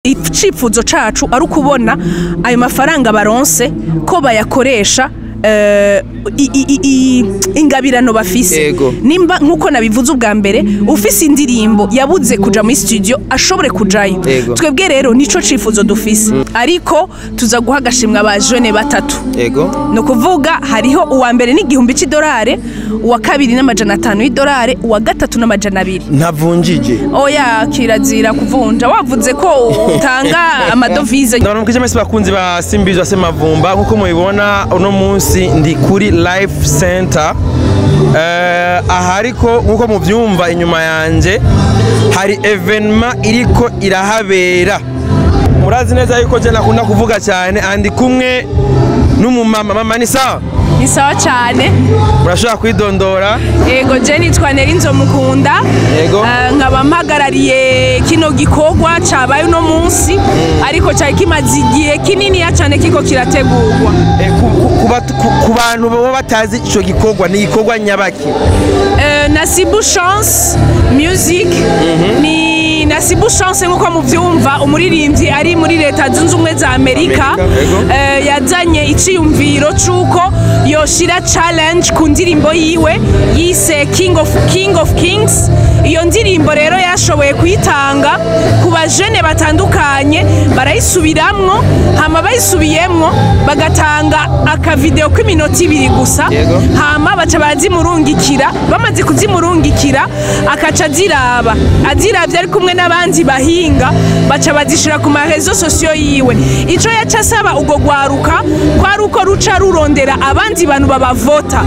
Icifuzo cacu ari ukubona ayo mafaranga baronse ko bayakoresha ingabirano bafise. Nimba, nkuko nabivuze ubwa mbere, ufise indirimbo yabuze kuja muri studio, ashobore kujayo. Twebwe rero nico cifuzo dufise, ariko tuza guha agashimwe aba jeunes batatu. Ni ukuvuga hariho uwa mbere n'igihumbi c'idolare, uwa kabiri n'500 y'idolare, uwa gatatu n'200. Ntavunjije? Oya, kirazira kuvunja, wavuze ko utanga amadovize. Ndabaramukije mwese bakunzi ba Simbizi Semavumba. Nkuko mubibona, uno munsi ndi kuri Life Center. Aha ariko nkuko muvyumva inyuma yanje hari événement iriko irahabera. Murazi neza yuko je nakunda kuvuga cyane, andi kumwe n'umumama. Mama, ni sawa? Ni sawa cyane. Murashobora kwidondora? Ego, je nitwa Nerinzo Mukunda. Nkaba mpagarariye kino gikorwa cabaye uno munsi, ariko cari kimaze igihe kininiya cane kiko kirategurwa. Ku bantu baba batazi ico gikorwa, ni igikorwa nyabaki? Nasibu Chance Music, ni Nasibu Chance nkuko muvyumva, umuririmbyi ari muri Leta Zunze Ubumwe za Amerika. Amerika, yego. Yazanye iciyumviro c'uko yoshira challenge ku ndirimbo yiwe yise King of Kings. Iyo ndirimbo rero yashoboye kuyitanga ku bajene batandukanye, barayisubiramwo, hama bayisubiyemwo bagatanga akavideo k'iminota 2 gusa. Hama baca barazimurungikira, bamaze kuzimurungikira akaca aziraba, aziravye ari kumwe n'abandi bahinga, baca bazishira ku ma réseaux sociaux yiwe. Ico yaca asaba ubwo gwaruka kwari uko ruca rurondera abandi bantu babavota.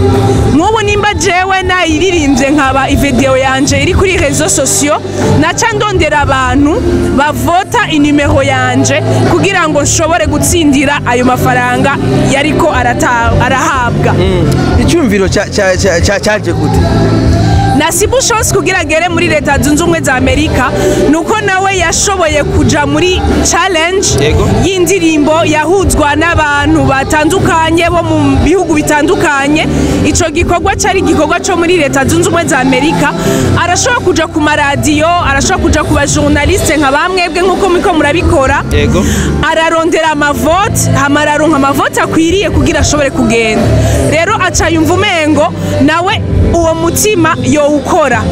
Nk'ubu nimba jewe nayiririmbye, nkaba ivideo yanje iri kuri réseaux sociaux, naca ndondera abantu bavota inimero yanje kugira ngo nshobore gutsindira ayo mafaranga yariko arahabwa. Icyumviro cyaje gute? Nasibu Chance kugira agere muri Leta Zunze Ubumwe za Amerika nuko nawe yashoboye kuja muri challenge y'indirimbo yahuzwa n'abantu batandukanye bo mu bihugu bitandukanye. Ico gikorwa cari igikorwa co muri Leta Zunze Ubumwe za Amerika. Arashobora kuja ku maradiyo, arashobora kuja ku bajournaliste nka bamwebwe nk'uko muriko murabikora. Ararondera amavote, hama araronka amavote akwiriye kugira ashobore kugenda. Rero aca yumva umengo nawe uwo mutima yowukora,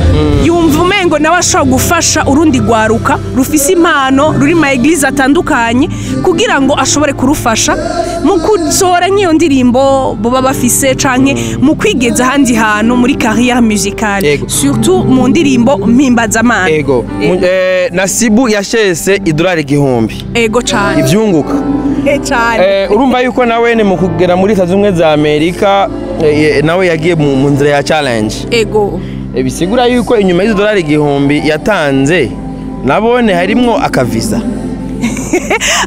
yumva umengo nawe ashobora gufasha urundi rwaruka rufise impano ruri mu église atandukanye, kugira ngo ashobore kurufasha mu kusohora nk'iyo ndirimbo boba bafise canke mu kwigeza ahandi hantu muri carrière musicale, surtout mu ndirimbo mpimbazamana. Ego. Nasibu yashese idolari 1000. Ego cane. Ivyunguka. Cane. Urumva yuko nawe ni mu kugera muri Leta Zunze Ubumwe za Amerika, nawe yagiye mu nzira ya challenge. Ego. Bisigura yuko inyuma y'izo dolari 1000 yatanze nabone harimwo akavisa.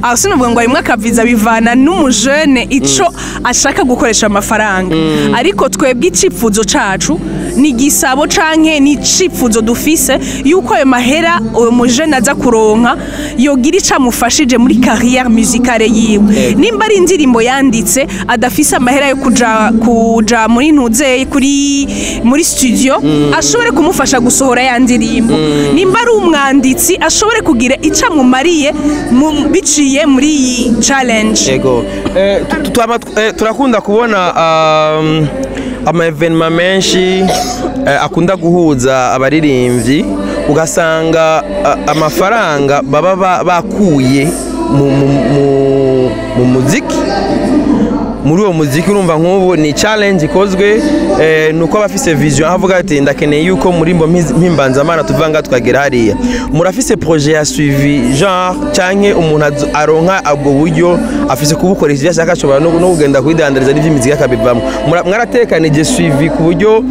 Aho sinavuga ngo harimwo akaviza, bivana n'umujene ico ashaka gukoresha amafaranga. Ariko twebwe icifuzo cacu ni igisabo canke ni icifuzo dufise yuko ayo mahera uwo mujene aza kuronka yogira ico amufashije muri carrière musicale yiwe. Nimba ari indirimbo yanditse adafise amahera yo kuja muri ntuzeye kuri muri studio, ashobore kumufasha gusohora ya ndirimbo. Nimba ari umwanditsi, ashobore kugira ico amumariye biciye muri iyi challenge. Ego. Turakunda kubona ama événements menshi akunda guhuza abaririmbyi, ugasanga amafaranga baba bakuye mu muziki, muri uwo muziki. Urumva nk'ubu ni challenge ikozwe, nuko abafise vision avuga ati ndakeneye yuko muri mbo mpimbanzamana tuva nga tukagera hariya. Murafise projet ya suivi genre, canke umuntu aronka ubwo buryo afise kubukoresha ivyo ashaka, ashobora no kugenda kwidandariza n'ivy'imiziki akabivamwo? Mwaratekanije suivi ku buryo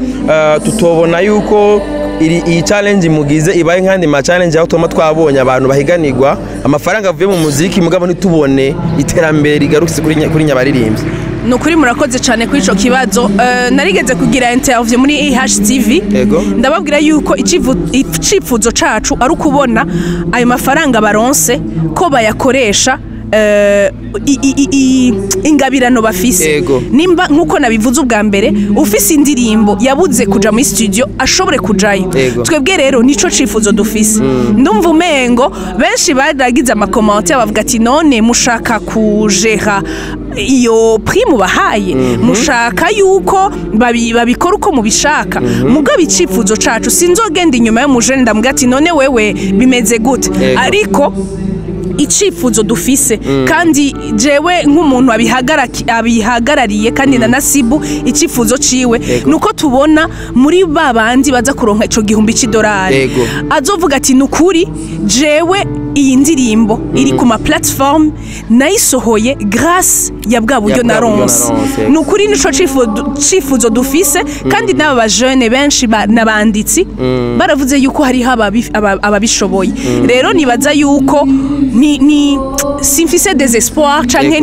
tutobona yuko iyi challenge mugize ibaye nk'andi ma challenge aho tuma twabonye abantu bahiganirwa amafaranga avuye mu muziki, mugabo ntitubone iterambere rigarutse kuri nyabaririmbyi? Ni ukuri murakoze cyane kuri ico kibazo. Narigeze kugira interview muri IHTV. Ndababwira yuko icifuzo cacu ari ukubona ayo mafaranga baronse ko bayakoresha. ingabirano bafise. Nimba nkuko nabivuze ubwa mbere, ufise indirimbo yabuze kuja muri studio ashobore kujayo. Twebwe rero nico cifuzo dufise. Ndumva umengo benshi baragize ama commentaires bavuga ati: "None mushaka kujera iyo prix mubahaye, mushaka yuko babikora uko mubishaka?" Mugabo icifuzo cacu, sinzogenda inyuma y'umujene ndamubwira ati: "None wewe bimeze gute?" Ariko icifuzo dufise, kandi jewe nk'umuntu abihagarariye kandi na Nasibu icifuzo ciwe, nuko tubona muri ba bandi baza kuronka ico 1000 c'idolari azovuga ati: "Nukuri jewe iyi ndirimbo iri ku ma platform, nayisohoye grâce ya bwa buryo Ya bwa buryo naronse." naronse, yego. Nukuri nico cifuzo dufise, kandi n'aba bajene benshi n'abanditsi baravuze yuko hariho ababishoboye. Rero nibaza yuko ni simfise désespoir canke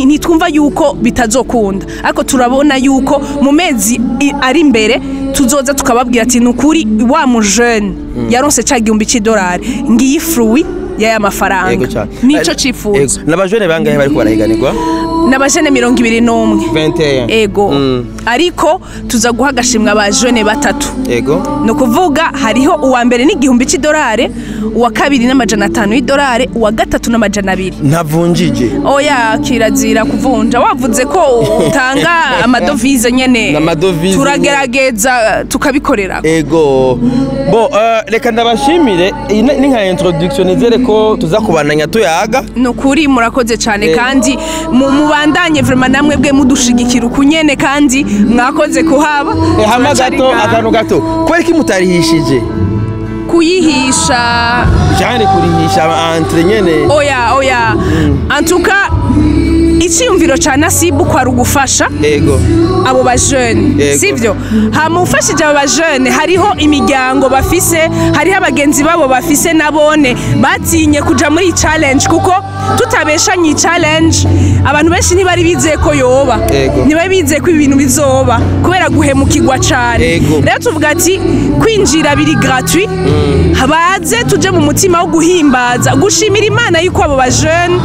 nitwumva yuko bitazokunda, ariko turabona yuko mu mezi ari imbere tuzoza tukababwira ati: "Nukuri wa mujene yaronse ca 1000 c'idolari, ngiyi fruit y'aya mafaranga." Yego cyane. Nico cifuzo. Yego. N'abajene bangahe bariko barahiganirwa? N'abajene 21. 21. Ego. Ariko tuza guha agashimwe abajene batatu. Ni ukuvuga hariho uwa mbere n'1000 c'idolari, uwa kabiri n'500 y'idolari, uwa gatatu n'200. Ntavunjije? Oya, kirazira kuvunja. Wavuze ko utanga amadovize nyene. N'amadovize. Turagerageza tukabikorera. Ego, bo reka ndabashimire. Iyi ni nka introduction, nizere ko tuza kubandanya tuyaga. Ni ukuri murakoze cyane, kandi mubandanye vraiment namwe bwe mudushigikira ukunyene, kandi mwakoze kuhaba. Hama Turacari gato, ngaha. akantu gato, kubera ko mutarihishije? Kuyihisha? Cyane, kurihisha entre nyene. Oya, oya, en tout cas icyiyumviro ca Nasibu kwari ugufasha abo bajene. Sivyo? Hama ufashije abo bajene, hariho imiryango bafise, hariho abagenzi babo bafise, nabone batinye kuja muri iyi challenge, kuko tutabeshanye iyi challenge abantu benshi ntibari bizeye ko yoba. Ntibari bizeye ko ibintu bizoba kubera guhemukirwa cane. Rero tuvuga ati kwinjira biri gratuit, baze tuje mu mutima wo guhimbaza, gushimira Imana yuko abo bajene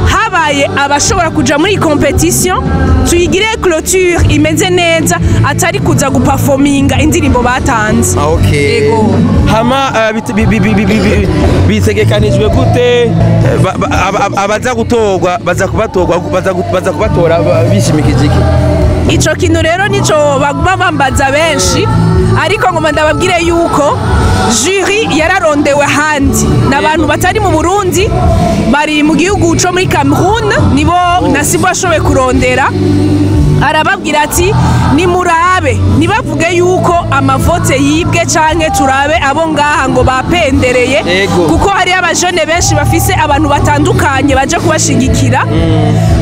habaye abashobora kuja muri iyi compétition, tuyigire clôture imeze neza, atari kuza guperforminga indirimbo batanze. Ah, okay. Ego. Hama bitegekanijwe gute? Abaza gutorwa baza kubatorwa, baza kubatora bishimikije iki? Ico kintu rero nico baguma bambaza benshi, ariko ngoma ndababwire yuko jury yararondewe ahandi n'abantu batari mu Burundi, bari mu gihugu co muri Cameroon. Nibo Nasibu ashoboye kurondera, arababwira ati: "Nimurabe, ntibavuge yuko amavote yibwe canke turabe abo ngaha ngo bapendereye." Kuko hariyo abajene benshi bafise abantu batandukanye baje kubashigikira.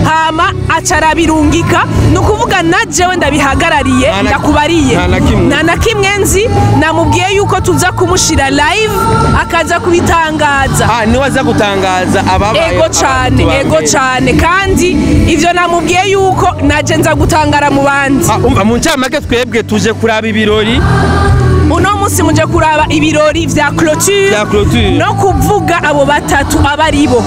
Hama aca arabirungika. Ni ukuvuga na jewe ndabihagarariye, ndakubariye. Nta na kimwe. Nta na kimwe nzi. Namubwiye yuko tuza kumushira live akaza kubitangaza. Ah, niwe aza gutangaza ababaye Ego cane. abantu ba Ego mbere. cane, kandi ivyo namubwiye yuko naje nza gutangara mu bandi. Ah, umva, mu ncamake twebwe tuje kuraba ibirori. Uno munsi muje kuraba ibirori vya clôture Vya clôture. no kuvuga abo batatu aba aribo.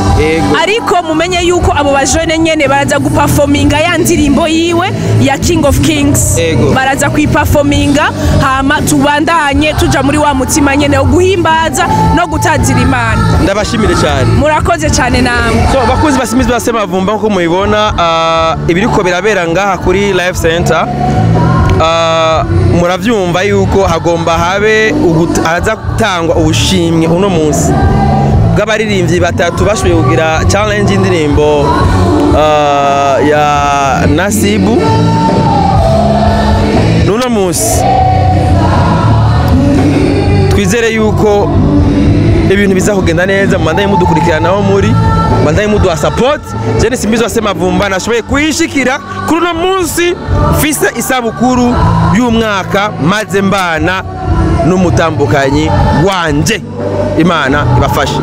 Ariko mumenye yuko abo bajene nyene baraza guperforminga ya ndirimbo yiwe ya King of Kings. Baraza kuyiperforminga, hama tubandanye tuja muri wa mutima nyene wo guhimbaza no gutazira Imana. Ndabashimire cyane. Murakoze cyane namwe. So bakuzi basimizi ba Semavumba, nkuko mubibona, ibiriko birabera ngaha kuri Life Center, muravyumva yuko hagomba habe haza gutangwa ubushimwe uno munsi bw'abaririmbyi batatu bashoboye kugira challenge y'indirimbo ya Nasibu n'uno munsi. Twizere yuko ibintu biza kugenda neza. Mubandanye mudukurikirana aho muri, mubandanye muduha support. Jene Simbizi wa Semavumba nashoboye kuyishikira kuri uno munsi mfise isabukuru y'umwaka maze mbana n'umutambukanyi wanje. Imana ibafashe.